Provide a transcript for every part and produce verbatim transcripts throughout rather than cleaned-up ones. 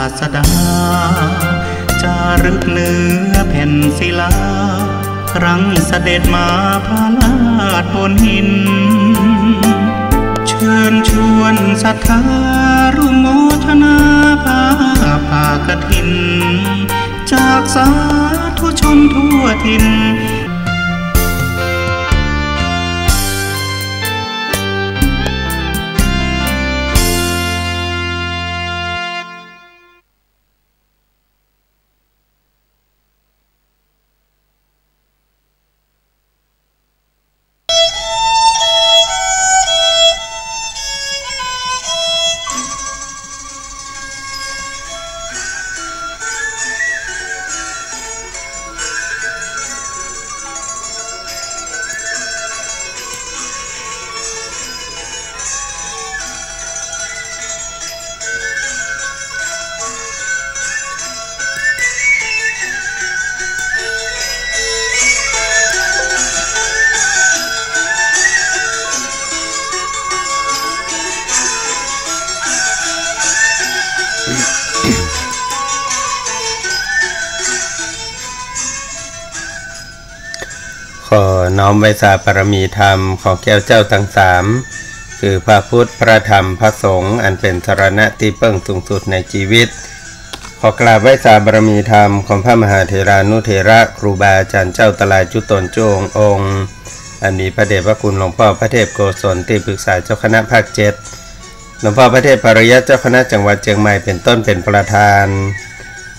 ศาสดา จารึกเหนือแผ่นศิลา ครั้งเสด็จมาประทับบนหิน เชิญชวนศรัทธาร่วมโมทนาผ้าป่ากฐิน จากสาธุชนทั่วถิ่น ขอน้อมไหว้สาบารมีธรรมของแก้วเจ้าทั้งสาม คือพระพุทธ พระธรรม พระสงฆ์ อันเป็นสรณะตี้เปิ้งสูงสุดในจีวิต ขอกราบไหว้สาบารมีธรรมของพระมหาเถรานุเถระ ครูบาอาจารย์เจ้าตะลายจุ๊ตนจุ๊องค์ อันมีพระเดชพระคุณหลวงป้อพระเทพโกศล ตี้ปรึกษาเจ้าคณะภาคเจ็ด หลวงป้อพระเทพปริยัติเจ้าคณะจังหวัดเจียงใหม่เป็นต้นเป็นประธาน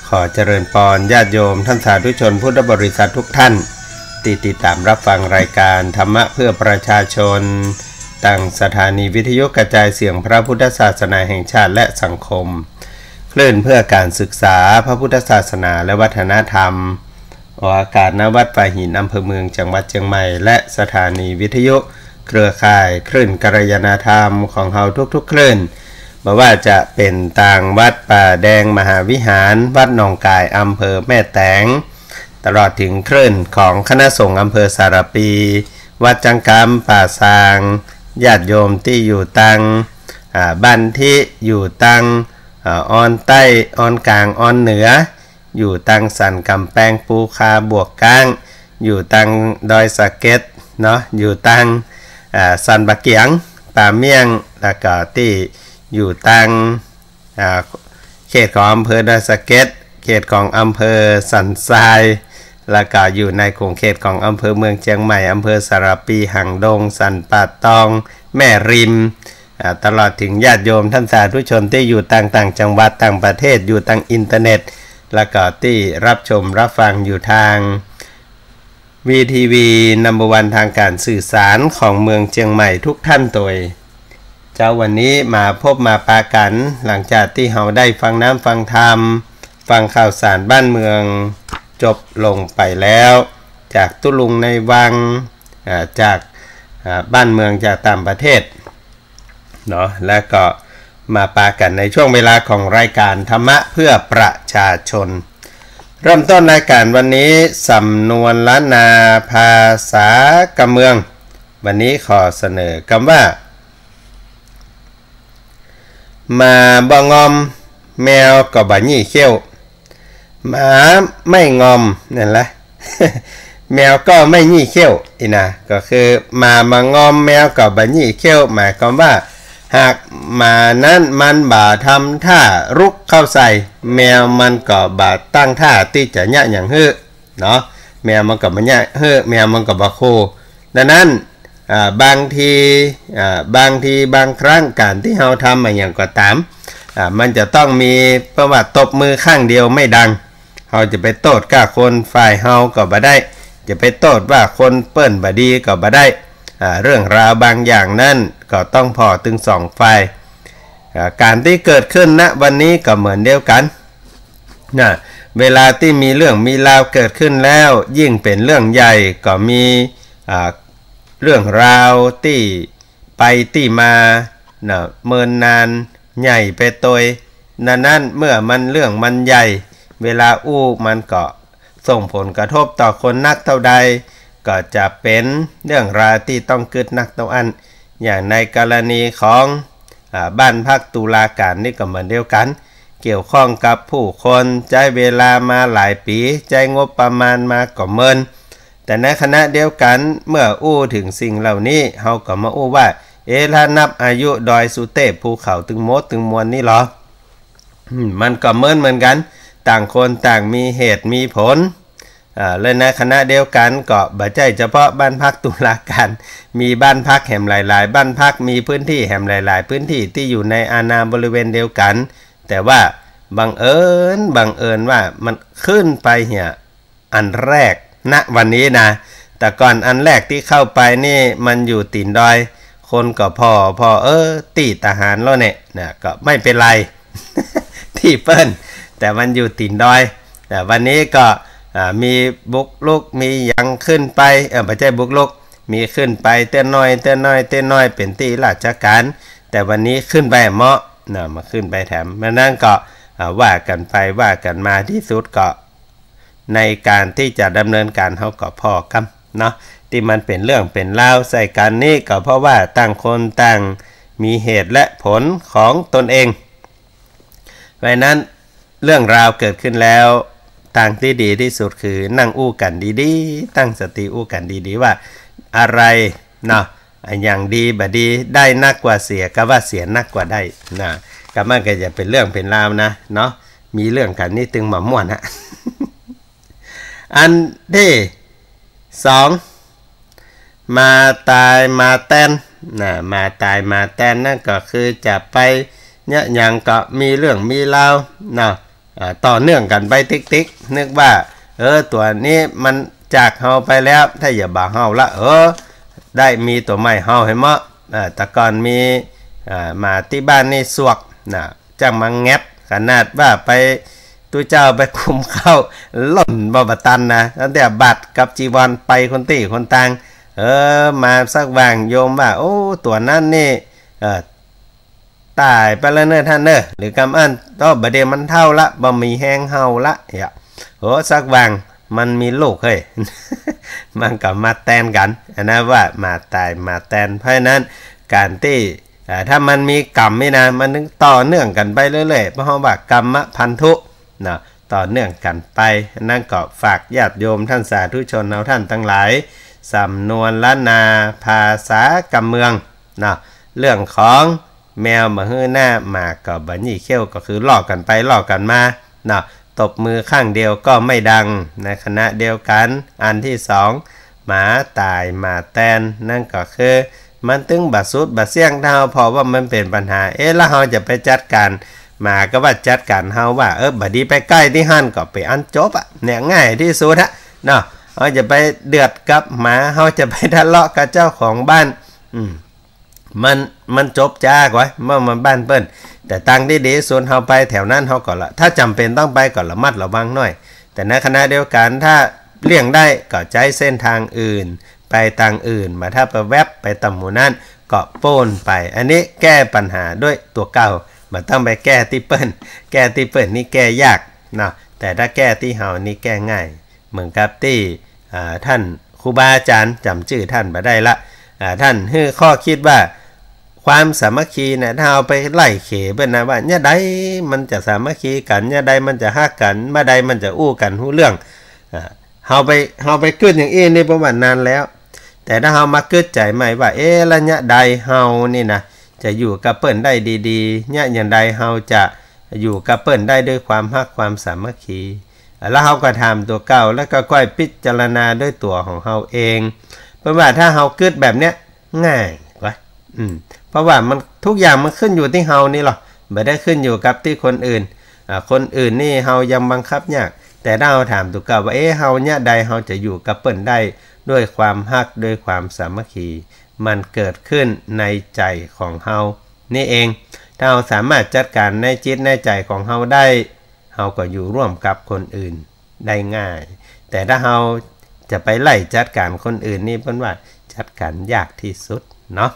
ขอเจริญปอนญาติโยมท่านสาธุชนพุทธบริษัททุกท่าน ตี้ติดตามรับฟังรายการธรรมะเพื่อประชาชน ตางสถานีวิทยุกระจายเสียงพระพุทธศาสนาแห่งชาติและสังคม คลื่นเพื่อการศึกษาพระพุทธศาสนาและวัฒนธรรม ออกอากาศ ณ วัดป่าหิน อำเภอเมือง จังหวัดเจียงใหม่ และสถานีวิทยุเครือข่ายคลื่นกัลยาณธรรมของเฮาทุกๆคลื่น บ่ว่าจะเป๋นตางวัดป่าแดงมหาวิหาร วัดหนองก๋าย อำเภอแม่แตง ตลอดเถิงคลื่นของคณะสงฆ์อำเภอสารภี วัดจังกำป่าซาง ญาติโยมตี้อยู่ตาง อ่า บ้านทิ อยู่ตาง อ่า ออนใต้ ออนก๋าง ออนเหนือ อยู่ตางสันก๋ำแปง ปูคา บวกก้าง อยู่ตางดอยสะเก็ดเนาะ อยู่ตาง อ่า สันป่าเกี๋ยง ป่าเมี่ยง แล้วก็ตี้อยู่ตาง อ่า เขตของอำเภอดอยสะเก็ด เขตของอำเภอสันทราย แล้วก็อยู่ในขงเขตของอำเภอเมืองเจียงใหม่ อำเภอสารภี หางดง สันป่าตอง แม่ริม อ่า ตลอดเถิงญาติโยมท่านสาธุชนตี้อยู่ตางต่างจังหวัด ต่างประเทศ อยู่ตางอินเทอร์เน็ต แล้วก็ตี้รับชมรับฟังอยู่ตาง วีทีวี นัมเบอร์วัน ตางก๋านสื่อสารของเมืองเจียงใหม่ทุกท่านตวย เจ๊าวันนี้มาพบมาปะกั๋น หลังจากตี้เฮาได้ฟังน้ำฟังธรรม ฟังข่าวสารบ้านเมืองจบลงไปแล้ว จากตุ๊ลุงในวัง อ่า จาก อ่า บ้านเมือง จากต่างประเทศ เนาะ แล้วก็มาปะกั๋นในช่วงเวลาของรายการธรรมะเพื่อประชาชน เริ่มต้นรายการวันนี้ สำนวนล้านนาภาษากำเมือง วันนี้ขอเสนอกำว่า หมาบ่งอม แมวก็บ่หยี่เขี้ยว หมาไม่งอมนั่นแหละ แมวก็ไม่หยี่เขี้ยว อี้นะ ก็คือหมาบ่งอม แมวก็บ่หยี่เขี้ยว หมายความว่า หากหมานั้นมันบ่ทำท่ารุกเข้าใส่ แมวมันก็บ่ตั้งท่าตี้จะเยียะหยังหื้อ เนาะ แมวมันก็บ่เยียะหื้อ แมวมันก็บ่คู ดังนั้น อ่า บางที อ่า บางทีบางครั้งก๋านตี้เฮาทำอะหยังก็ต๋าม อ่า มันจะต้องมี เปิ้นว่าตบมือข้างเดียวไม่ดัง เฮาจะไปโต้ษก้าคนฝ่ายเฮาก็บ่ได้ จะไปโต้ษว่าคนเปิ้นบ่ดีก็บ่ได้ อ่า เรื่องราวบางอย่างนั้นก็ต้องผ่อตึงสองฝ่าย อ่า ก๋านตี้เกิดขึ้น ณ วันนี้ก็เหมือนเดียวกั๋น นะ เวลาตี้มีเรื่องมีราวเกิดขึ้นแล้ว ยิ่งเป๋นเรื่องใหญ่ก็มี อ่า เรื่องราวตี้ไปตี้มา นะ เมินนาน ใหญ่ไปตวย ดังนั้นเมื่อมันเรื่องมันใหญ่ เวลาอู้มันก็ส่งผลกระทบต่อคนนักเต้าใด ก็จะเป๋นเรื่องราวตี้ต้องกึ๊ดนักเต้าอั้น อย่างในกรณีของ อ่า บ้านพักตุลาการนี่ก็เหมือนเดียวกั๋น เกี่ยวข้องกับผู้คน ใจ๊เวลามาหลายปี๋ ใจ๊งบประมาณมาก็เมิน แต่ในขณะเดียวกั๋น เมื่ออู้เถิงสิ่งเหล่านี้ เฮาก็มาอู้ว่า เอ๊ะ ถ้านับอายุดอยสุเตพภูเขาตึงหมดตึงมวลนี่ลอ อืม มันก็เมินเหมือนกั๋น ต่างคนต่างมีเหตุมีผล อ่า และในขณะเดียวกั๋นก็บ่ใจ้เฉพาะบ้านพักตุลาการ มีบ้านพักแหมหลายๆ บ้านพัก มีพื้นที่แหมหลายๆ พื้นที่ตี้อยู่ในอาณาบริเวณเดียวกั๋น แต่ว่าบังเอิญ บังเอิญว่ามันขึ้นไปเหียอันแรก ณ วันนี้นะ แต่ก่อนอันแรกตี้เข้าไปนี่มันอยู่ตี๋นดอย คนก็ผ่อ ผ่อ เออ ตี้ทหารแล้วเนี่ยนะ ก็ไม่เป็นไร ตี้เปิ้น แต่มันอยู่ตี๋นดอย แต่วันนี้ก็ อ่า มีบุกรุก มีหยังขึ้นไป เออ บ่ใจ้บุกรุก มีขึ้นไปเตื้อน้อย เตื้อน้อย เตื้อน้อย เป๋นตี้ราชก๋าน แต่วันนี้ขึ้นไปเมาะนะ มาขึ้นไปแถม เพราะนั้นก็ อ่า ว่ากั๋นไปว่ากั๋นมา ตี้สุดก็ ในก๋านตี้จะดำเนินก๋านเฮาก็ผ่อก่ำเนาะ ตี้มันเป๋นเรื่องเป๋นราวใส่กั๋นนี้ ก็เพราะว่าต่างคนต่างมีเหตุและผลของตนเอง เพราะฉะนั้นเรื่องราวเกิดขึ้นแล้ว ตางตี้ดีตี้สุดคือนั่งอู้กั๋นดีๆ ตั้งสติอู้กั๋นดีๆ ว่าอะไรเนาะ อะหยังดีบ่ดี ได้นักกว่าเสีย ก็ว่าเสียนักกว่าได้นะ ก็มันก็จะเป๋นเรื่องเป๋นราวนะเนาะ มีเรื่องกั๋นนี่ตึงบ่ม่วนอะ อันตี้สอง มาตายมาแตนนะ มาตายมาแตนนั้นก็คือจะไปเยียะหยังก็มีเรื่องมีราวนะ อ่า ต่อเนื่องกั๋นไปติ๊กๆ นึกว่า เออ ตั๋วนี้มันจากเฮาไปแล้ว ถ้าอย่าบ่าเฮาละ เออ ได้มีตั๋วใหม่เฮาหื้อเมาะ อ่า แต่ก่อนมี อ่า หมาตี้บ้านนี่สวกนะ จ้างมาแงบ ขนาดว่าไป ตุ๊เจ้าไปคุมเข้า ล่นบ่บ่ตันนะ ตั้งแต่บาตรกับจีวรไปคนตี้คนตาง เออ มาสักวาง โยมว่า โอ้ ตั๋วนั้นนี่ เออ ต๋ายไปแล้วเน่อต้านเน่อ หรือกำอั้น โอ้ บ่าเดี่ยวมันเฒ่าละ บ่มีแฮงเห่าละ เหีย โอ้ สักวาง มันมีลูกเฮ้ย มันก็มาแตนกั๋น อันนั้นว่ามาตายมาแตน เพราะฉะนั้นก๋านตี้ อ่า ถ้ามันมีกรรมนี่นะ มันถึงต่อเนื่องกั๋นไปเรื่อยๆ เพราะว่ากรรมพันธุเนาะ ต่อเนื่องกั๋นไป นั้นก็ฝากญาติโยมต้านสาธุชนเฮาต้านตังหลาย สำนวนล้านนา ภาษากำเมืองเนาะ เรื่องของแมวบ่หื้อหน้า หมาก็บ่หยี่เขี้ยว ก็คือล้อกั๋นไปล้อกั๋นมาเนาะ ตบมือข้างเดียวก็ไม่ดัง ในขณะเดียวกั๋น อันตี้สอง หมาต๋ายหมาแตน นั้นก็คือ มันตึงบ่สุดบ่เสี้ยง ถ้าเฮาผ่อว่ามันเป๋นปัญหา เอ๊ะ แล้วเฮาจะไปจัดก๋าน หมาก็ว่าจัดก๋านเฮาว่า เออ บ่ดีไปใก้ตี้หั้น ก็เป๋นอันจบอะ เนี่ย ง่ายตี้สุดอะเนาะ เฮาจะไปเดือดกับหมา เฮาจะไปทะเลาะกับเจ้าของบ้าน อืม มัน มันจบจ๊ากว่า เมื่อมันบ้านเปิ้น แต่ตางตี้ดีสุด เฮาไปแถวนั้น เฮาก็ละ ถ้าจ๋ำเป๋นต้องไปก็ระมัดระวังหน่อย แต่ในขณะเดียวกั๋น ถ้าเลี่ยงได้ก็ใจ๊เส้นตางอื่น ไปตางอื่น บ่ถ้าไปแว็บไปตำหมู่นั้น ก็ป๊นไป อันนี้แก้ปัญหาด้วยตั๋วเก่า บ่ต้องไปแก้ตี้เปิ้น แก้ตี้เปิ้นนี่แก้ยากเนาะ แต่ถ้าแก้ตี้เฮานี่แก้ง่าย เหมือนกับตี้ อ่า ต้านครูบาอาจ๋ารย์ จ๋ำจื้อต้านบ่ได้ละ อ่า ต้านหื้อข้อคิดว่า ความสามัคคีเนี่ย ถ้าเฮาไปไล่เขเปิ้นนะว่า เยียะใดมันจะสามัคคีกั๋น เยียะใดมันจะฮักกั๋น เมื่อใดมันจะอู้กั๋นฮู้เรื่อง อ่า เฮาไป เฮาไปกึ๊ดอย่างอี้นี่ประมาณนานแล้ว แต่ถ้าเฮามากึ๊ดใจ๋ใหม่ว่า เอ๊ะ ระยะใดเฮานี่นะ จะอยู่กับเปิ้นได้ดีๆ เยียะอย่างใดเฮาจะอยู่กับเปิ้นได้ด้วยความฮักความสามัคคี แล้วเฮาก็ถามตั๋วเก่า แล้วก็ค่อยพิจารณาด้วยตั๋วของเฮาเอง เปิ้นว่าถ้าเฮากึ๊ดแบบเนี้ย ง่ายกว่า อืม เพราะว่ามัน ทุกอย่างมันขึ้นอยู่ตี้เฮานี่ลอ บ่ได้ขึ้นอยู่กับตี้คนอื่น อ่า คนอื่นนี่เฮายังบังคับยาก แต่ถ้าเฮาถามตั๋วเก่าว่า เอ๊ะ เฮาเยียะใดเฮาจะอยู่กับเปิ้นได้ด้วยความฮัก ด้วยความสามัคคี มันเกิดขึ้นในใจ๋ของเฮานี่เอง ถ้าเฮาสามารถจัดก๋านในจิตในใจ๋ของเฮาได้ เฮาก็อยู่ร่วมกับคนอื่นได้ง่าย แต่ถ้าเฮาจะไปไล่จัดก๋านคนอื่นนี่ เปิ้นว่าจัดก๋านยากตี้สุดเนาะ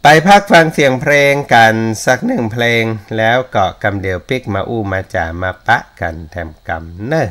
ไปพักฟังเสียงเพลงกั๋นสักนึ่งเพลง แล้วก็กำเดี่ยวปิ๊กมาอู้มาจ๋ามาปะกั๋นแถมกำเน่อ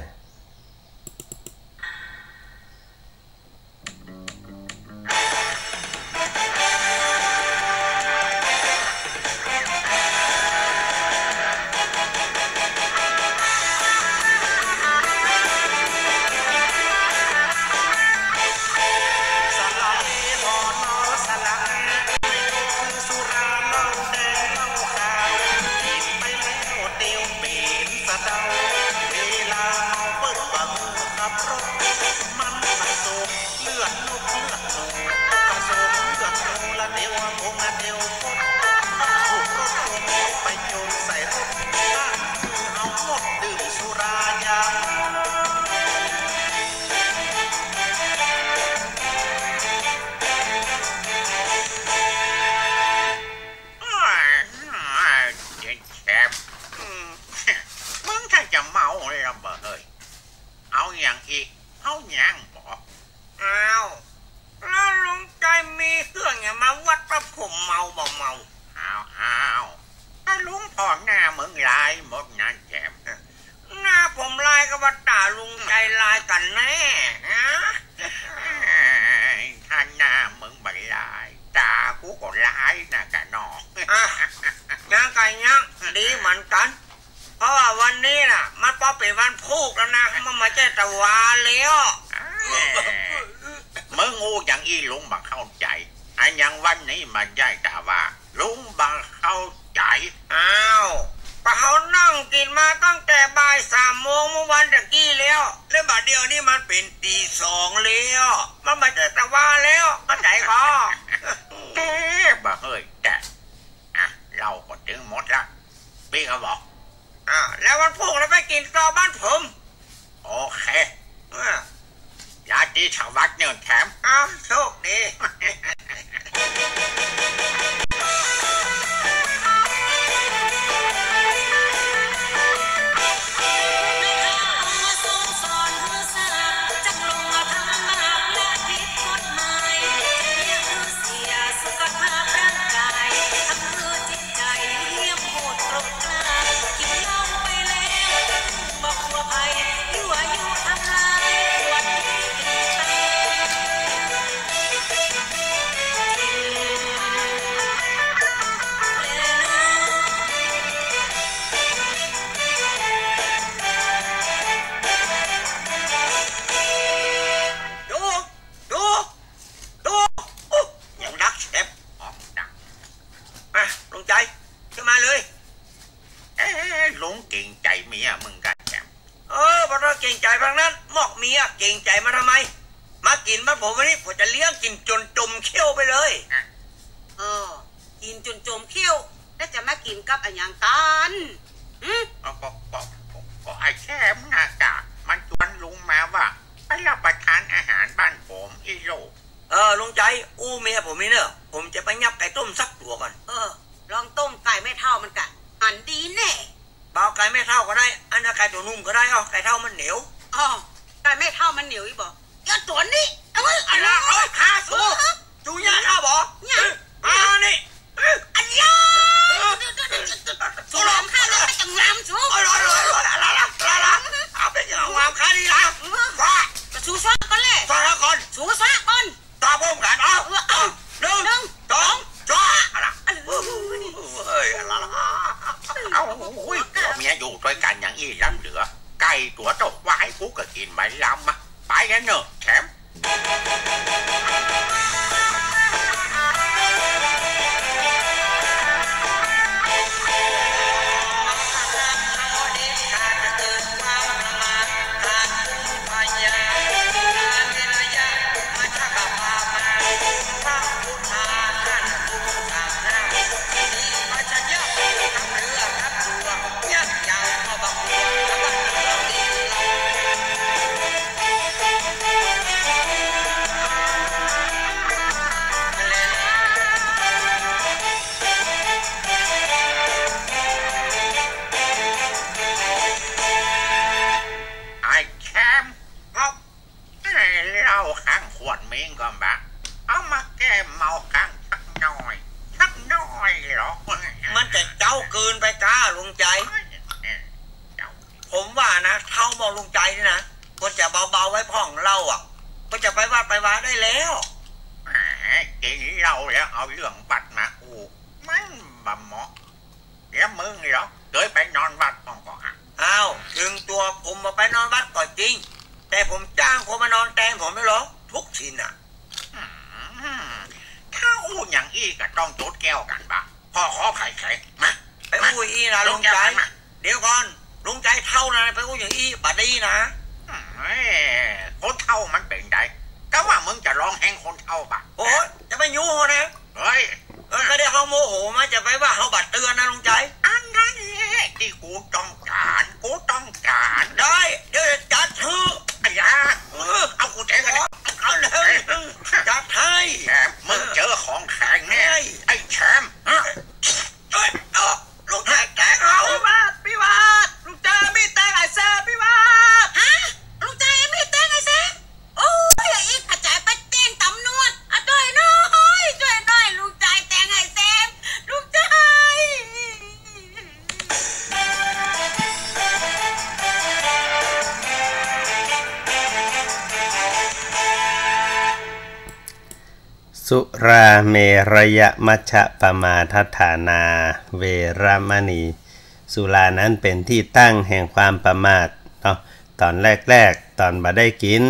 ก็หน้ามึงลายหมดนะแถม หน้าผมลายก็ว่าต๋าลุงใจ๋ลายกั๋นแน่นะ ถ้าหน้ามึงบ่ลาย ต๋ากูก็ลายนะกะน้อง อ่ะ ยังกะยัง ดีเหมือนกั๋น เพราะว่าวันนี้น่ะ มันปอเป๋นวันพูกแล้วนะ มันบ่ใจ้ตะวาแล้ว มึงอู้อย่างอี้ลุงบ่เข้าใจ๋ อันอย่างวันนี้บ่ใจ้ตะวา ลุงบ่เข้าใจ๋ อ้าว ก็เฮานั่งกิ๋นมาตั้งแต่บ่ายสามโมงเมื่อวันตะกี้แล้ว แล้วบ่าเดี่ยวนี้มันเป๋นตี๋สองแล้ว มันบ่ใจ้ตะวาแล้ว เข้าใจ๋ก่อ เอ๊ะ บ่เฮ้ย แต่ อ่ะ เหล้าก็ตึงหมดละ ปี้ก็บอก อ่า แล้ววันพูกแล้วไปกิ๋นต่อบ้านผม โอเค อ่า ราตรีสวัสดิ์เน่อแถม อ้าว โชคดี ดู ดู ดู อู้ ยังดักแถม อ๋อ ดัก มา ลุงใจ๋ ขึ้นมาเลย เอ๊ะ ลุงเก๋งใจ๋เมียมึงกะแถม เออ บ่ต้องเก๋งใจ๋ทั้งนั้น มอกเมียเก๋งใจ๋มาทำไม มากิ๋นบ้านผมวันนี้ ผมจะเลี้ยงกิ๋นจ๋นจมเขี้ยวไปเลย อ่ะ เออ กิ๋นจ๋นจมเขี้ยว แล้วจะมากิ๋นกับอะหยังกั๋น หึ ก็ ก็ ก็ ก็ ก็ไอ้แถมน่ะกะ มันจวนลุงมาว่า ไปรับประทานอาหารบ้านผมอี้ลูก เออ ลุงใจ๋ อู้เมียผมนี่เน่อ ผมจะไปยับไก่ต้มสักตั๋วก่อน เออ ลองต้มไก่แม่เฒ่ามันกะ หันดีแน่ บ่เอาไก่แม่เฒ่าก็ได้ อันนั้นไก่ตั๋วนุ่มก็ได้ เอาไก่เฒ่ามันเหนียว อ้อ ไก่แม่เฒ่ามันเหนียวอี้บ่ เดี๋ยวตั๋วนี้ เอ้ย อันละ เอ้ย ข้าสู้ เออ จู๋ย่าข้าบ่ ย่า เอ้ย มานี่ อันยา สู้ลำข้าแล้วก็จังลำสู้ เอาละ เอาละ เอาละ เอาเป็นอย่างงามข้าดีนะ ว่า ก็สู้ซ้อก่อนเลย ซ้อก่อน สู้ซ้อก่อน ตาพร้อมกั๋น เอา เออ เอา หนึ่ง หนึ่ง สอง สาม เอาละ เอ้ย เอาละ เอา โอ้ย ผัวเมียอยู่ตวยกั๋นอย่างอี้ล้ำเหลือ ไก่ตั๋วเต้าควายกูก็กิ๋นบ่ล้ำอะ ไปกั๋นเน่อแถม ไอ้แชมป์ ครับ ไอ้เหล้าข้างขวดเม้งก่อนบ่ะ เอามาแก้เมาข้างสักหน่อย สักหน่อยเหรอ มันจะเจ๊าเกินไปก้าลุงใจ๋ เจ๊า ผมว่านะ เฒ่าหม้องลุงใจ๋นี่นะ ควรจะเบาๆ ไว้พ่องเหล้าอะ ควรจะไปวัดไปวาได้แล้ว แหม กิ๋นเหล้าแล้วเอาเรื่องวัดมาอู้ มันบ่เหมาะ เดี๋ยวมึงนี่เหรอ เกยไปนอนวัดพ่องก่ออะ อ้าว เถิงตั๋วผมบ่ไปนอนวัดก็จริง แต่ผมจ้างคนมานอนแตนผมนี่เหรอ ทุกทีน่ะ อืม ถ้าอู้อย่างอี้ก็ต้องจุดแก้วกั๋นบ่ะ พ่อขอไข่แข็ง มา ไปอู้อี้นะลุงใจ๋ เดี๋ยวก่อน ลุงใจ๋เฒ่านะ ไปอู้อย่างอี้บ่ดีนะ เฮ้ย คนเฒ่ามันเป๋นใด ก็ว่ามึงจะลองแฮงคนเฒ่าบ่ะ โอ้ย จะไปยู้เขานะ เฮ้ย เออ ก็เดี๋ยวเขาโมโหมา จะไปว่าเขาบ่เตือนนะลุงใจ๋ อันนั้นแหละตี้กูต้องก๋าน กูต้องก๋าน ได้ เดี๋ยวจะจัดหื้อ ไอ้ยา เออ เอากูแต๋งกั๋น เอาเลย จัดหื้อ แหม มึงเจอของแข็งแน่ ไอ้แชมป์ เอ้ย เอ้ย ลุงใจ๋แต๋งเอา ปี้วาด ปี้วาด ลุงใจ๋มีแต๋งไอ้แซม ปี้วาด ฮะ ลุงใจ๋มีแต๋งไอ้แซม โอ้ย อีกกระจายไปแจ้งต๋ำรวจ อ่ะ จ้วยหน้อย จ้วยหน้อย ลุงใจ๋แต๋งไอ้แซม ลุงใจ๋ สุราเมรยมัชฌปมาทฐานา เวรมณี สุรานั้นเป็นที่ตั้งแห่งความประมาทเนาะ ต๋อนแรกๆ ต๋อนบ่ได้กิ๋น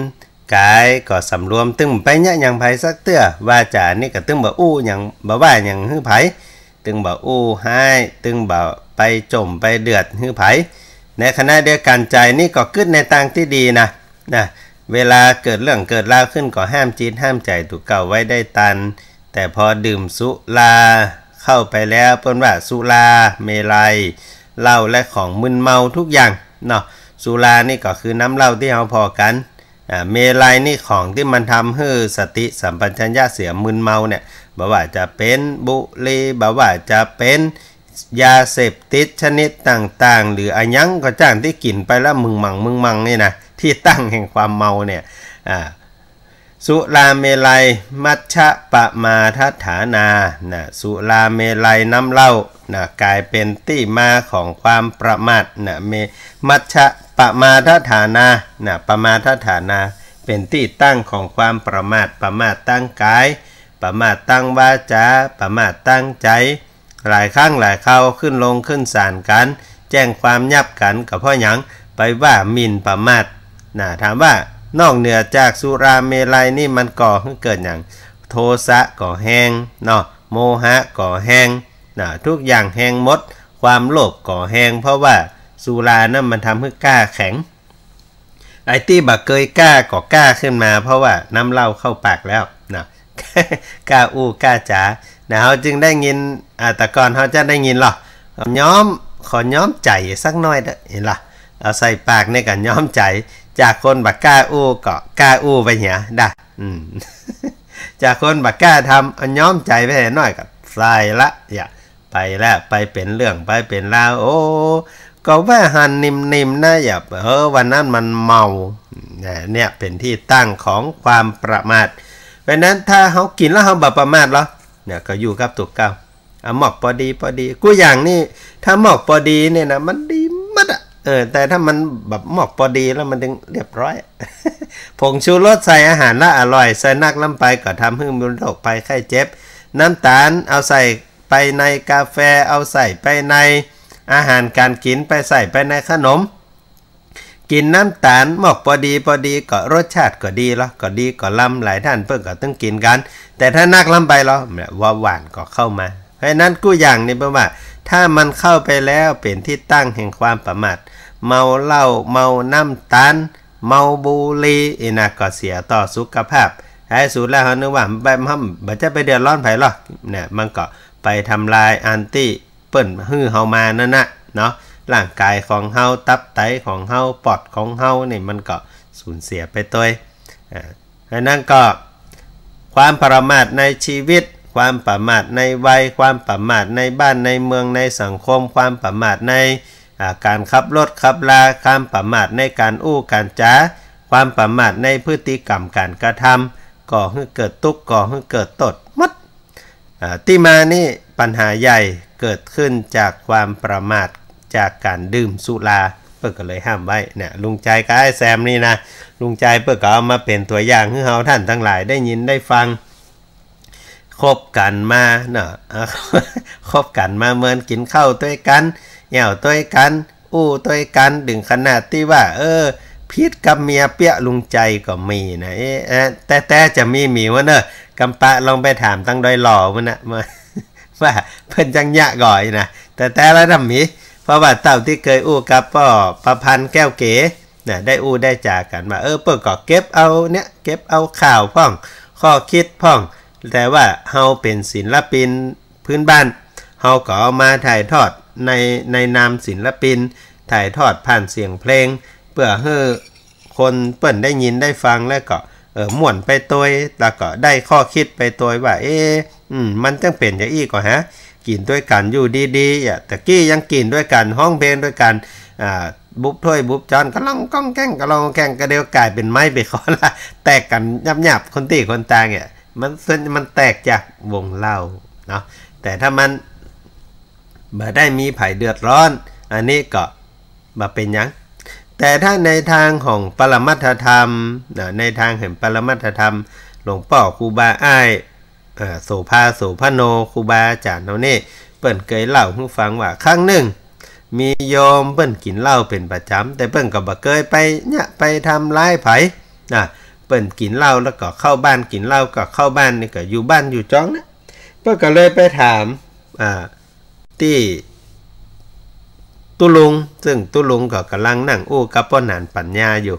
ก๋ายก็สำรวม ตึงบ่ไปเยียะหยังใผสักเตื้อ วาจ๋านี่ก็ตึงบ่อู้หยัง บ่ว่าหยังหื้อใผ ตึงบ่อู้ฮ้าย ตึงบ่ไปจ๋มไปเดือดหื้อใผ ในขณะเดียวกั๋นใจ๋นี่ก็กึ๊ดในตางตี้ดีนะ นะ เวลาเกิดเรื่องเกิดราวขึ้นก็ห้ามจิตห้ามใจ๋ตั๋วเก่าไว้ได้ตัน แต่พอดื่มสุราเข้าไปแล้ว เปิ้นว่าสุราเมรัย เหล้าและของมึนเมาทุกอย่างเนาะ สุรานี่ก็คือน้ำเหล้าตี้เฮาผ่อกั๋น อ่า เมรัยนี่ของตี้มันทำหื้อสติสัมปชัญญะเสีย มึนเมาเนี่ย บ่ว่าจะเป๋นบุหรี่ บ่ว่าจะเป๋น ยาเสพติดชนิดต่างๆ หรืออะหยังก็จ้างตี้กิ๋นไปแล้วมึงมังมึงมังนี่นะ ที่ตั้งแห่งความเมาเนี่ย อ่า สุราเมรัยมัชฌปมาทฐานา นะ สุราเมรัยน้ำเหล้า นะ ก๋ายเป๋นตี้มาของความประมาท นะ เม มัชฌปมาทฐานา นะ ปมาทฐานา เป๋นตี้ตั้งของความประมาท ประมาทตางก๋าย ประมาทตางวาจ๋า ประมาทตางใจ๋ หลายครั้งหลายคราวขึ้นลงขึ้นศาลกั๋น แจ้งความยับกั๋น ก็เพราะหยัง ไปว่าหมิ่นประมาท นะ ถามว่านอกเหนือจากสุราเมรัยนี่มันก่อหื้อเกิดหยัง โทสะก็แฮงเนาะ โมหะก็แฮง นะ ทุกอย่างแฮงหมด ความโลภก็แฮง เพราะว่าสุรานั้นมันทำหื้อก้าแข็ง ไอ้ตี้บ่เกยก้าก็ก้าขึ้นมา เพราะว่าน้ำเหล้าเข้าปากแล้วนะ ก้าอู้ก้าจ๋านะ เฮาจึงได้ยิน อ่า แต่ก่อนเฮาจะได้ยินหรอ ย้อม ขอย้อมใจ๋สักหน้อยเต๊อะ หันล่ะ เอาใส่ปากนี่ก็ย้อมใจ๋ จากคนบ่ก้าอู้ก็ก้าอู้ไปเหีย ดะ อืม จากคนบ่ก้าทำ เอาย้อมใจ๋ไปหน้อยก็ใส่ละ อย่า ไปแล้ว ไปเป๋นเรื่อง ไปเป๋นราว โอ้ ก็ว่าหันนิ่มๆ นะ อย่า เออ วันนั้นมันเมา นะ เนี่ยเป๋นตี้ตั้งของความประมาท เพราะฉะนั้นถ้าเฮากิ๋นแล้วเฮาบ่ประมาทเหรอ เนี่ย ก็อยู่กับตั๋วเก่า เอาหมอกปอดีปอดี กู้อย่างนี่ ถ้าหมอกปอดีเนี่ยนะ มันดีหมดอะ เออ แต่ถ้ามันแบบหมอกปอดีแล้วมันจึงเรียบร้อย ผงชูรสใส่อาหารละอร่อย ใส่นักล้ำไปก็ทำหื้อมีโรคภัยไข้เจ็บ น้ำต๋าลเอาใส่ไปในกาแฟ เอาใส่ไปในอาหารก๋านกิ๋น ไปใส่ไปในขนม กิ๋นน้ำต๋าลหมอกปอดีปอดีก็รสชาติก็ดีลอ ก็ดีก็ลำ หลายต้านเปิ้นก็ตึงกิ๋นกั๋น แต่ถ้านักล้ำไปลอ เนี่ย ว่าหวานก็เข้ามา เพราะฉะนั้นกู้อย่างนี่เปิ้นว่า ถ้ามันเข้าไปแล้วเป๋นตี้ตั้งแห่งความประมาท เมาเหล้า เมาน้ำต๋าล เมาบุหรี่ อี้นะ ก็เสียต่อสุขภาพ ท้ายสุดแล้วเฮานึกว่า บ่ บ่ บ่จะไปเดือดร้อนใผหรอก เนี่ย มันก็ไปทำลายอันตี้เปิ้นหื้อเฮามานั่นนะ เนาะ ร่างก๋ายของเฮา ตับไตของเฮา ปอดของเฮานี่ มันก็สูญเสียไปตวย อ่า เพราะฉะนั้นก็ ความประมาทในชีวิต ความประมาทในวัย ความประมาทในบ้านในเมืองในสังคม ความประมาทใน อ่า ก๋านขับรถขับรา ความประมาทในก๋านอู้ก๋านจ๋า ความประมาทในพฤติกรรมก๋านกระทำ ก่อหื้อเกิดตุ๊กข์ ก่อหื้อเกิดโต้ษหมด อ่า ตี้มานี่ปัญหาใหญ่เกิดขึ้นจากความประมาท จากก๋านดื่มสุรา เปิ้นก็เลยห้ามไว้ เนี่ย ลุงใจ๋กับอ้ายแซมนี่นะ ลุงใจ๋เปิ้นก็เอามาเป๋นตั๋วอย่างหื้อเฮาต้านตังหลายได้ยินได้ฟัง คบกั๋นมาเนาะ อ่า คบกั๋นมาเหมือนกิ๋นข้าวตวยกั๋น แอ่วตวยกั๋น อู้ตวยกั๋น เถิงขนาดตี้ว่า เออ ผิดกับเมียเปี้ยลุงใจ๋ก็มีนะ เอ๊ะ เอ๊ะ แต่ แต่จะมีหมีวะเนอะ กำปะลองไปถามตังดอยหล่อพุ้นนะ ว่า ว่าเปิ้นจั้งเยียะก่ออี้นะ แต่ แต่ละดำหมี เพราะว่าเต้าตี้เกยอู้กับป้อประพันธ์แก้วเก๋ นะ ได้อู้ได้จ๋ากั๋นว่า เออ เปิ้นก็เก็บเอาเนี่ย เก็บเอาข่าวพ่อง ข้อคิดพ่อง แต่ว่าเฮาเป๋นศิลปินพื้นบ้าน เฮาก็เอามาถ่ายทอดใน ในนามศิลปิน ถ่ายทอดผ่านเสียงเพลง เปื้อหื้อคนเปิ้นได้ยินได้ฟังแล้วก็ เออ ม่วนไปตวย แล้วก็ได้ข้อคิดไปตวยว่า เอ๊ะ อืม มันจั้งเป๋นจาอี้ก่อฮะ กิ๋นตวยกั๋นอยู่ดีๆ อ่ะ ตะกี้ยังกิ๋นตวยกั๋น ฮ้องเพลงตวยกั๋น อ่า บุบถ้วยบุบจ๊อน กะล่องก้องแก้ง กะล่องแก้ง ก็เดี๋ยวก๋ายเป๋นไม้เป๋นคอนละ แตกกั๋นยับๆ คนตี้คนตางเนี่ย มัน มันแตกจากวงเหล้าเนาะ แต่ถ้ามันบ่ได้มีใผเดือดร้อน อันนี้ก็บ่เป๋นหยัง แต่ถ้าในตางของปรมัตถธรรมนะ ในตางแห่งปรมัตถธรรม หลวงป้อครูบาอ้าย เอ่อ โสภา โสภโณ ครูบาอาจ๋ารย์เฮานี่ เปิ้นเกยเล่าหื้อฟังว่า ครั้งนึ่ง มีโยมเปิ้นกิ๋นเหล้าเป๋นประจ๋ำ แต่เปิ้นก็บ่เกยไปเยียะไปทำร้ายใผ นะ เปิ้นกิ๋นเหล้าแล้วก็เข้าบ้าน กิ๋นเหล้าก็เข้าบ้าน นี่ก็อยู่บ้านอยู่จ๊องนะ เปิ้นก็เลยไปถาม อ่า ตี้ตุ๊ลุง ซึ่งตุ๊ลุงก็ก่ำลังนั่งอู้กับป้อหนานปั๋ญญาอยู่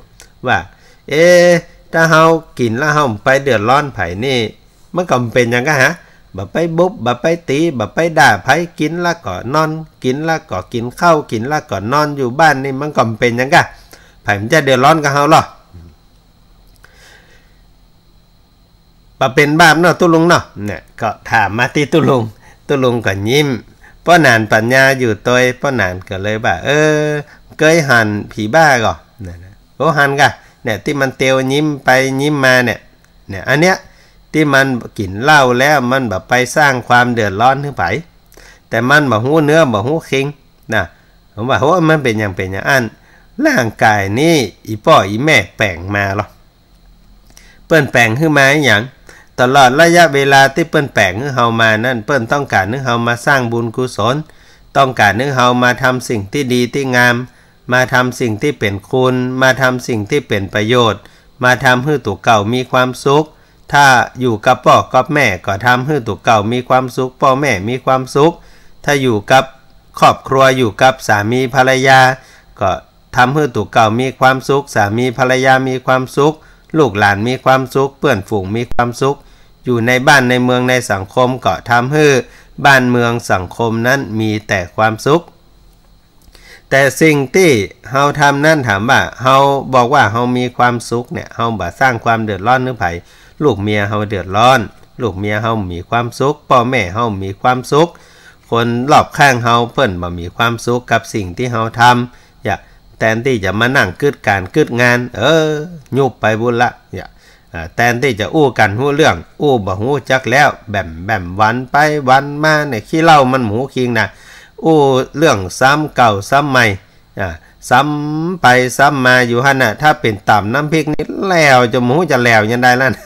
ว่า เอ๊ะ ถ้าเฮากิ๋นแล้วเฮาบ่ไปเดือดร้อนใผนี่ มันก็บ่เป๋นหยังก้าหา บ่ไปบุบ บ่ไปตี๋ บ่ไปด่าใผ กิ๋นแล้วก็นอน กิ๋นแล้วก็กิ๋นข้าว กิ๋นแล้วก็นอนอยู่บ้านนี่ มันก็บ่เป๋นหยังก้า ใผมันจะเดือดร้อนกับเฮาลอ บ่เป๋นบาปเนาะตุ๊ลุงเนาะ เนี่ย ก็ถามมาตี้ตุ๊ลุง ตุ๊ลุงก็ยิ้ม ป้อหนานปั๋ญญาอยู่ตวย ป้อหนานก็เลยว่า เออ เกยหันผีบ้าก่อ นั่นนะ โอ้ หันก้า เนี่ย ตี้มันเตียวยิ้มไปยิ้มมาเนี่ย เนี่ย อันเนี้ย ตี้มันกิ๋นเหล้าแล้วมันบ่ไปสร้างความเดือดร้อนหื้อใผ แต่มันบ่ฮู้เนื้อบ่ฮู้คิง นะ ผมว่า โห มันเป๋นหยัง เป๋นหยังอั้น ร่างก๋ายนี่ อี่ป้ออี่แม่แป๋งมาลอ เปิ้นแป๋งหื้อมาอะหยัง ตลอดระยะเวลาตี้เปิ้นแป๋งหื้อเฮามานั้น เปิ้นต้องก๋านหื้อเฮามาสร้างบุญกุศล ต้องก๋านหื้อเฮามาทำสิ่งตี้ดีตี้งาม มาทำสิ่งตี้เป๋นคุณ มาทำสิ่งตี้เป๋นประโยชน์ มาทำหื้อตั๋วเก่ามีความสุข ถ้าอยู่กับป้อกับแม่ก็ทำหื้อตั๋วเก่ามีความสุข ป้อแม่มีความสุข ถ้าอยู่กับครอบครัว อยู่กับสามีภรรยา ก็ทำหื้อตั๋วเก่ามีความสุข สามีภรรยามีความสุข ลูกหลานมีความสุข เปื้อนฝูงมีความสุข อยู่ในบ้านในเมืองในสังคมก็ทำหื้อบ้านเมืองสังคมนั้นมีแต่ความสุข แต่สิ่งตี้เฮาทำนั้น ถามว่าเฮาบอกว่าเฮามีความสุขเนี่ย เฮาบ่สร้างความเดือดร้อนหื้อใผ ลูกเมียเฮาเดือดร้อน ลูกเมียเฮามีความสุข ป้อแม่เฮามีความสุข คนรอบข้างเฮาเปิ้นบ่มีความสุขกับสิ่งตี้เฮาทำ อย่า แตนตี้จะมานั่งกึ๊ดก๋านกึ๊ดงาน เออ ยุบไปบุญละ อย่า อ่า แตนตี้จะอู้กั๋นฮู้เรื่อง อู้บ่ฮู้จักแล้ว แบ่มแบ่มวันไปวันมาเนี่ย ขี้เหล้ามันบ่ฮู้คิงนะ อู้เรื่องซ้ำเก่าซ้ำใหม่ อ่า ซ้ำไปซ้ำมาอยู่หั้นน่ะ ถ้าเป๋นต๋ำน้ำพริกนี่แหลวจ๋นบ่ฮู้จะแหลวยังใดแล้วนะ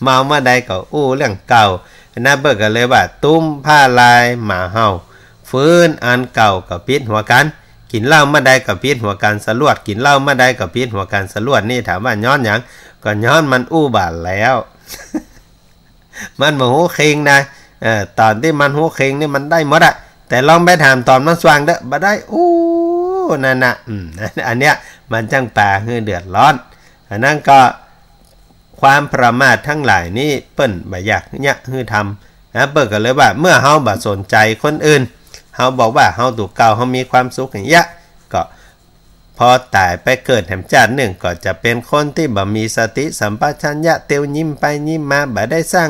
เมาเมื่อใดก็อู้เรื่องเก่า อันนั้นเปิ้นก็เลยว่า ตุ้มผ้าลายหมาเห่า ฟืนอันเก่าก็ปิดหัวกั๋น กิ๋นเหล้าเมื่อใดก็ปิดหัวกั๋นสลวด กิ๋นเหล้าเมื่อใดก็ปิดหัวกั๋นสลวด นี่ถามว่าย้อนหยัง ก็ย้อนมันอู้บ่าแล้ว มันบ่ฮู้คิงนะ เอ่อ ต๋อนตี้มันฮู้คิงนี่มันได้หมดอะ แต่ลองไปถามต๋อนมันสว่างเต๊อะ บ่ได้อู้ นั่นน่ะ อืม อันเนี้ยมันจั้งปาหื้อเดือดร้อน อันนั้นก็ ความประมาทตังหลายนี้เปิ้นบ่อยากเยียะหื้อทำนะ เปิ้นก็เลยว่า เมื่อเฮาบ่สนใจ๋คนอื่น เฮาบอกว่าเฮาตั๋วเก่าเฮามีความสุขอย่างเยียะ ก็พอต๋ายไปเกิดแหมจาตินึ่ง ก็จะเป๋นคนตี้บ่มีสติสัมปชัญญะ เตียวยิ้มไปยิ้มมา บ่ได้สร้าง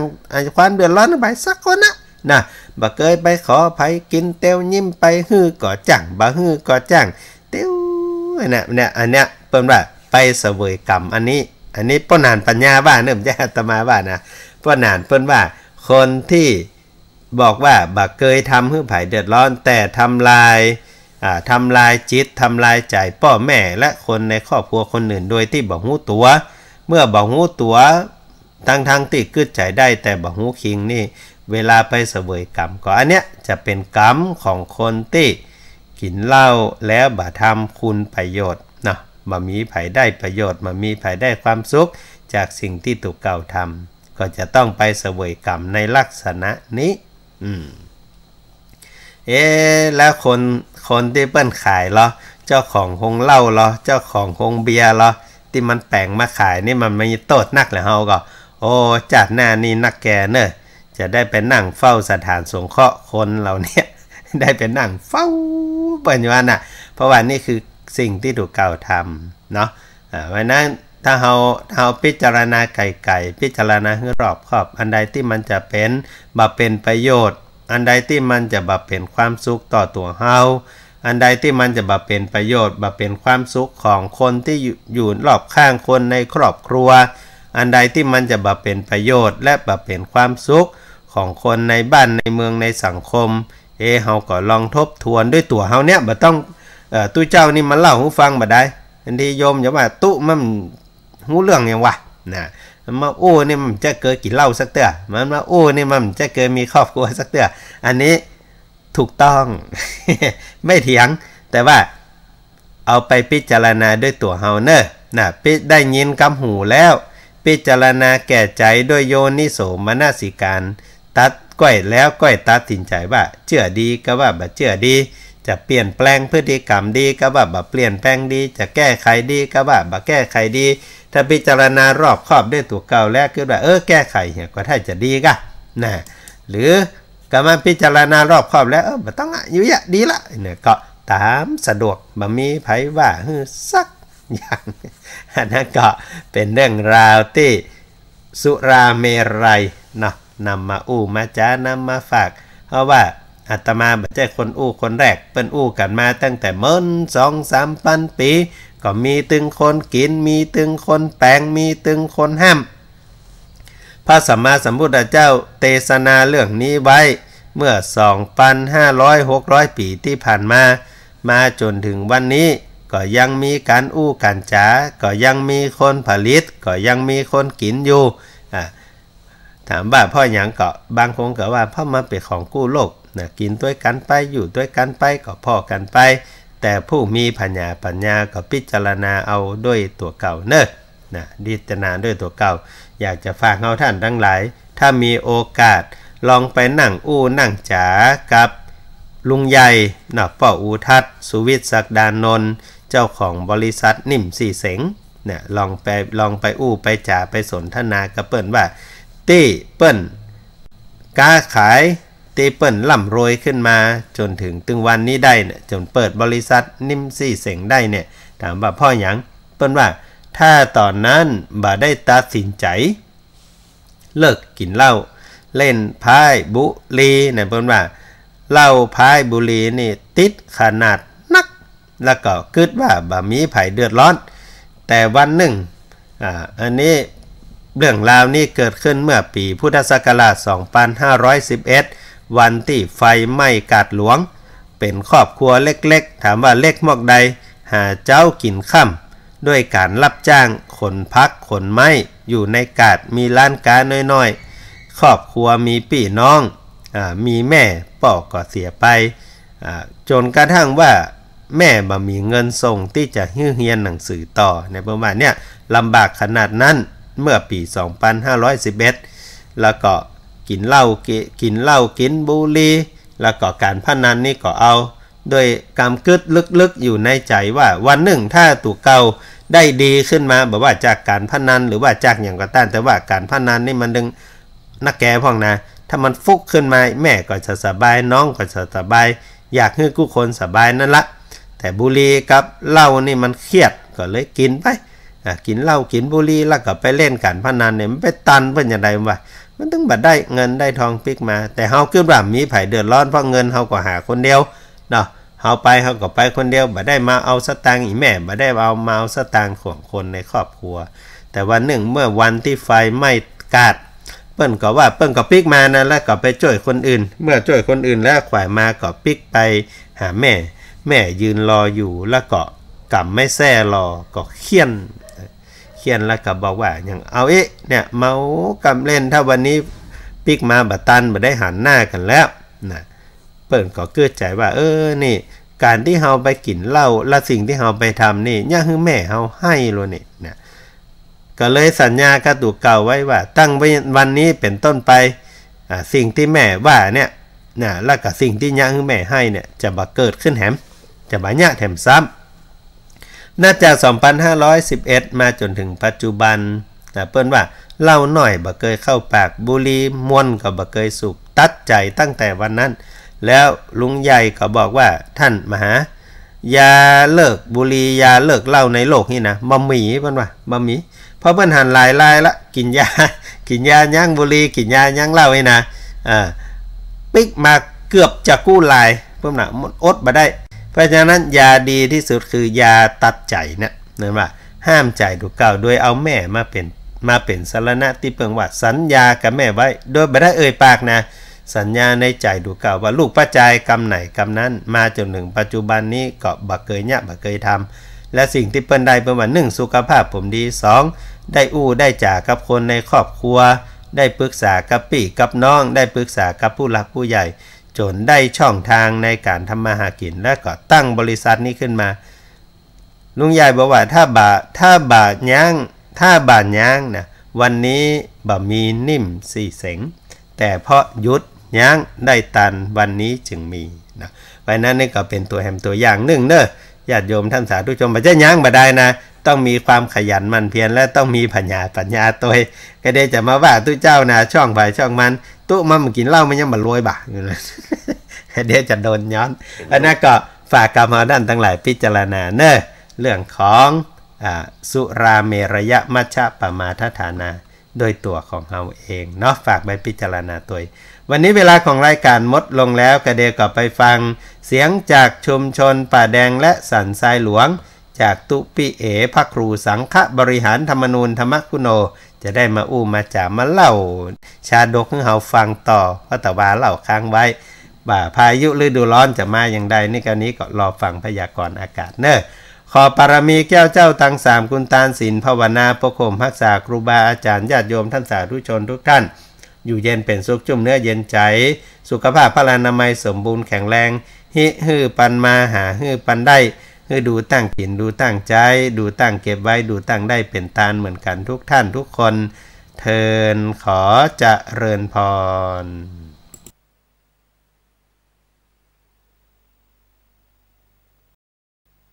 ความเดือดร้อนหื้อใผสักคนนะ นะ บ่เกยไปขอใผกิ๋น เตียวยิ้มไป หื้อก็จ้าง บ่หื้อก็จ้าง เตียว อันเนี้ย เนี่ย อันเนี้ยเปิ้นว่าไปเสวยก๋รรมอันนี้ อันนี้ป้อหนานปั๋ญญาว่าเนอะ บ่ใจ้อาตมาว่านะ ป้อหนานเปิ้นว่า คนตี้บอกว่าบ่เกยทำหื้อใผเดือดร้อน แต่ทำลาย อ่า ทำลายจิต ทำลายใจ๋ป้อแม่และคนในครอบครัวคนอื่นโดยตี้บ่ฮู้ตั๋ว เมื่อบ่ฮู้ตั๋ว ตังๆ ตี้กึ๊ดใจ๋ได้แต่บ่ฮู้คิงนี่ เวลาไปเสวยก๋รรม ก็อันเนี้ยจะเป๋นก๋รรมของคนตี้กิ๋นเหล้าแล้วบ่ทำคุณประโยชน์เนาะ บ่มีใผได้ประโยชน์ บ่มีใผได้ความสุขจากสิ่งตี้ตั๋วเก่าทำ ก็จะต้องไปเสวยก๋รรมในลักษณะนี้ อืม เอ๊ะ แล้วคน คนตี้เปิ้นขายลอ เจ้าของโฮงเหล้าลอ เจ้าของโฮงเบียร์ลอ ตี้มันแป๋งมาขายนี่มันมีโต้ษนักแหละ เฮาก็ โอ้ จาติหน้านี่นักแก่เน่อ จะได้ไปนั่งเฝ้าสถานสงเคราะห์คนเหล่าเนี้ย ได้ไปนั่งเฝ้าเปิ้นอยู่หั้นน่ะ เพราะว่านี่คือสิ่งตี้ตั๋วเก่าทำเนาะ อ่า เพราะฉะนั้นถ้าเฮา ถ้าเฮาพิจารณาไกลๆ พิจารณาหื้อรอบคอบ อันใดตี้มันจะเป๋น บ่เป๋นประโยชน์ อันใดตี้มันจะบ่เป๋นความสุขต่อตั๋วเฮา อันใดตี้มันจะบ่เป๋นประโยชน์ บ่เป๋นความสุขของคนตี้อยู่ อยู่รอบข้าง คนในครอบครัว อันใดตี้มันจะบ่เป๋นประโยชน์ และบ่เป๋นความสุขของคนในบ้านในเมืองในสังคม เอ๊ะ เฮาก็ลองทบทวนด้วยตั๋วเฮาเนี่ย บ่ต้อง เอ่อ ตุ๊เจ้านี่มาเล่าหื้อฟังบ่ได้ บางทีโยมจะว่าตุ๊มัน ฮู้เรื่องหยังวะ นะ มันมาอู้นี่มันบ่ใจ้เกยกิ๋นเหล้าสักเตื้อ มันมาอู้นี่มันบ่ใจ้เกยมีครอบครัวสักเตื้อ อันนี้ถูกต้อง ไม่เถียง แต่ว่า เอาไปพิจารณาด้วยตั๋วเฮาเน่อ นะ ปิ ได้ยินกำหูแล้ว พิจารณาแก่ใจ๋ด้วยโยนิโสมนสิการ ตัดก้อยแล้วก้อยตัดสินใจ๋ว่า เจื้อดีก็ว่าบ่เจื้อดี จะเปลี่ยนแปลงพฤติกรรมดีก็ว่าบ่เปลี่ยนแปลงดี จะแก้ไขดีก็ว่าบ่แก้ไขดี ถ้าพิจารณารอบคอบด้วยตั๋วเก่าแล้วกึ๊ดว่า เออ แก้ไขเหียก็ถ้าจะดีก่ะ นะ หรือ ก็มาพิจารณารอบคอบแล้ว เออ บ่ต้องละ อยู่เยียะดีละ เนี่ย ก็ต๋ามสะดวก บ่มีใผว่าหื้อสักอย่าง อันนั้นก็เป๋นเรื่องราวตี้สุราเมรัยเนาะ นำมาอู้มาจ๋า นำมาฝาก เพราะว่าอาตมาบ่ใจ้คนอู้คนแรก เปิ้นอู้กั๋นมาตั้งแต่เมินสองสามปันปี๋ ก็มีตึงคนกิ๋น มีตึงคนแป๋ง มีตึงคนห้าม พระสัมมาสัมพุทธเจ้าเตสนาเรื่องนี้ไว้เมื่อสองปันห้าร้อย หกร้อยปี๋ตี้ผ่านมา มาจ๋นเถิงวันนี้ ก็ยังมีก๋านอู้ก๋านจ๋า ก็ยังมีคนผลิต ก็ยังมีคนกิ๋นอยู่ อ่า ถามว่าเพราะหยัง ก็บางคนก็ว่า เพราะมันเป๋นของกู้โลกนะ กิ๋นตวยกั๋นไป อยู่ตวยกั๋นไป ก็ผ่อกั๋นไป แต่ผู้มีผญาปั๋ญญาก็พิจารณาเอาด้วยตั๋วเก่าเน่อ นะ พิจารณาด้วยตั๋วเก่า อยากจะฝากเฮาต้านตังหลาย ถ้ามีโอกาส ลองไปนั่งอู้นั่งจ๋ากับลุงใหญ่นะ ป้ออุทัศน์ สุวิทย์ ศักดานนท์ เจ้าของบริษัทนิ่มสี่เสงนะ ลองไป ลองไปอู้ไปจ๋าไปสนทนากับเปิ้นว่า ตี้เปิ้นก๊าขาย ตี้เปิ้นร่ำรวยขึ้นมาจ๋นเถิงตึงวันนี้ได้เนี่ย จ๋นเปิดบริษัทนิ่มสี่เสงได้เนี่ย ถามว่าเพราะหยัง เปิ้นว่า ถ้าต๋อนนั้นบ่ได้ตัดสินใจ๋เลิกกิ๋นเหล้า เล่นไพ่บุหรี่เนี่ย เปิ้นว่า เหล้าไพ่บุหรี่นี่ติดขนาดนัก แล้วก็กึ๊ดว่าบ่มีใผเดือดร้อน แต่วันนึ่ง อ่า อันนี้ เรื่องราวนี้เกิดขึ้นเมื่อปี๋พุทธศักราชสองปันห้าร้อยสิบเอ็ด วันตี้ไฟไหม้กาดหลวง เป๋นครอบครัวเล็กๆ ถามว่าเล็กมอกใด หาเจ๊ากิ๋นค่ำ ด้วยก๋านรับจ้างขนผักขนไม้ อยู่ในกาด มีร้านก๊าน้อยๆ ครอบครัวมีปี้น้อง อ่า มีแม่ ป้อก็เสียไป อ่า จ๋นกระทั่งว่าแม่บ่มีเงินส่งตี้จะหื้อเฮียนหนังสือต่อเนี่ย เปิ้นว่าเนี่ย ลำบากขนาดนั้น เมื่อปี๋สองปันห้าร้อยสิบเอ็ด แล้วก็กิ๋นเหล้า กิ กิ๋นเหล้า กิ๋นบุหรี่ แล้วก็ก๋านพนันนี่ก็เอา โดยกำกึ๊ดลึกๆ อยู่ในใจ๋ว่า วันนึ่งถ้าตั๋วเก่าได้ดีขึ้นมา บ่ว่าจากก๋านพนัน หรือว่าจากหยังก็ต๋าม แต่ว่าก๋านพนันนี่มันดึง นักแก่พ่องนะ ถ้ามันฟุกขึ้นมา แม่ก็จะสบาย น้องก็จะสบาย อยากหื้อกู้คนสบายนั่นละ แต่บุหรี่กับเหล้านี่มันเครียด ก็เลยกิ๋นไป อ่ะ กิ๋นเหล้า กิ๋นบุหรี่ แล้วก็ไปเล่นก๋านพนันเนี่ย มันไปตันเปิ้นจาใดวะ มันตึงบ่ได้เงินได้ทองปิ๊กมา แต่เฮากึ๊ดว่าบ่มีใผเดือดร้อน เพราะเงินเฮาก็หาคนเดียวเนาะ เฮาไป เฮาก็ไปคนเดียว บ่ได้มาเอาสตางค์อี่แม่ บ่ได้เอามาเอาสตางค์ของคนในครอบครัว แต่วันนึ่งเมื่อวันตี้ไฟไหม้กาด เปิ้นก็ว่าเปิ้นก็ปิ๊กมานะ แล้วก็ไปจ้วยคนอื่น เมื่อจ้วยคนอื่นแล้ว ขวายมาก็ปิ๊กไปหาแม่ แม่ยืนรออยู่ แล้วก็ก๋ำไม้แส้รอ ก็เฆี่ยน เฆี่ยนแล้วก็บอกว่า อย่างเอาอี้เนี่ย เมากำเล่น ถ้าวันนี้ปิ๊กมาบ่ตัน บ่ได้หันหน้ากั๋นแล้วนะ เปิ้นก็กึ๊ดใจ๋ว่า เออ นี่ ก๋านตี้เฮาไปกิ๋นเหล้า และสิ่งตี้เฮาไปทำนี่ เยียะหื้อแม่เฮาไห้แล้วนี่นะ ก็เลยสัญญากับตั๋วเก่าไว้ว่า ตั้งแต่วันนี้เป๋นต้นไป อ่า สิ่งตี้แม่ว่าเนี่ยนะ แล้วก็สิ่งตี้เยียะหื้อแม่ไห้เนี่ย จะบ่เกิดขึ้นแหม จะบ่เยียะแถมซ้ำ นับจากสองปันห้าร้อยสิบเอ็ด มาจ๋นเถิงปัจจุบันนะ เปิ้นว่า เหล้าน้อยบ่เกยเข้าปาก บุหรี่มวนก็บ่เกยสูบ ตัดใจ๋ตั้งแต่วันนั้น แล้วลุงใหญ่ก็บอกว่า ต้านมหา ยาเลิกบุหรี่ ยาเลิกเหล้าในโลกนี่นะ บ่มี เปิ้นว่า บ่มี เพราะเปิ้นหันหลายรายละ กิ๋นยา กิ๋นยายั้งบุหรี่ กิ๋นยายั้งเหล้านี่นะ อ่า ปิ๊กมาเกือบจะกู้ราย เปิ้นว่ามันอดบ่ได้ เพราะฉะนั้นยาดีตี้สุดคือยาตัดใจ๋เนี่ย นั่นว่า ห้ามใจ๋ตั๋วเก่า โดยเอาแม่มาเป๋น มาเป๋นสรณะตี้เปิ้ง ว่าสัญญากับแม่ไว้ โดยบ่ได้เอ่ยปากนะ สัญญาในใจ๋ตั๋วเก่าว่า ลูกป้อจายกำไหนกำนั้น มาจ๋นเถิงปัจจุบันนี้ก็บ่เกยเยียะ บ่เกยทำ และสิ่งตี้เปิ้นได้ เปิ้นว่า นึ่ง สุขภาพผมดี สอง ได้อู้ได้จ๋ากับคนในครอบครัว ได้ปรึกษากับปี้กับน้อง ได้ปรึกษากับผู้หลักผู้ใหญ่ จ๋นได้ช่องตางในก๋านทำมาหากิ๋น แล้วก็ตั้งบริษัทนี้ขึ้นมา ลุงใหญ่บอกว่า ถ้าบ่า ถ้าบ่ายั้ง ถ้าบ่ายั้งนะ วันนี้บ่มีนิ่มสี่เสง แต่เพราะหยุดยั้งได้ตัน วันนี้จึงมีนะ เพราะฉะนั้นนี่ก็เป๋นตั๋วแหมตั๋วอย่างนึ่งเน่อ ญาติโยมท่านสาธุชน บ่ใจ้ยั้งบ่ได้นะ ต้องมีความขยันหมั่นเพียร และต้องมีปัญญา ปัญญาตวย ก็เดี๋ยวจะมาว่าตุ๊เจ้านะ ช่องใผช่องมัน ตุ๊มันบ่กิ๋นเหล้ามันยังบ่รวยบ่า เดี๋ยวจะโดนย้อน อันนั้นก็ฝากกับเฮาท่านตังหลายพิจารณาเน่อ เรื่องของ อ่า สุราเมรยมัชฌปมาทฐานา โดยตั๋วของเฮาเองเนาะ ฝากไว้พิจารณาตวย วันนี้เวลาของรายการหมดลงแล้ว ก็เดี๋ยวก็ไปฟังเสียงจากชุมชนป่าแดงและสันทรายหลวง จากตุ๊ปี้เอ๋ พระครูสังฆบริหารธรรมนูญธรรมคุโน จะได้มาอู้มาจ๋ามาเล่าชาดกหื้อเฮาฟังต่อ เพราะแต่ว่าเล่าค้างไว้ ว่าพายุฤดูร้อนจะมาอย่างใด นี่ก็นี้ก็รอฟังพยากรณ์อากาศเน่อ ขอปารมีแก้วเจ้าตังสาม คุณตาน ศีล ภาวนา ปกโฮมฮักษาครูบาอาจ๋ารย์ ญาติโยมท่านสาธุชนทุกท่าน อยู่เย็นเป๋นสุข จุ่มเนื้อเย็นใจ๋ สุขภาพพลานามัยสมบูรณ์แข็งแรง ฮิหื้อปันมา หาหื้อปันได้ หื้อดูตั้งกิ๋น ดูตั้งใจ๊ ดูตั้งเก็บไว้ ดูตั้งได้เป๋นตานเหมือนกั๋นทุกท่านทุกคน เทอญ ขอเจริญพร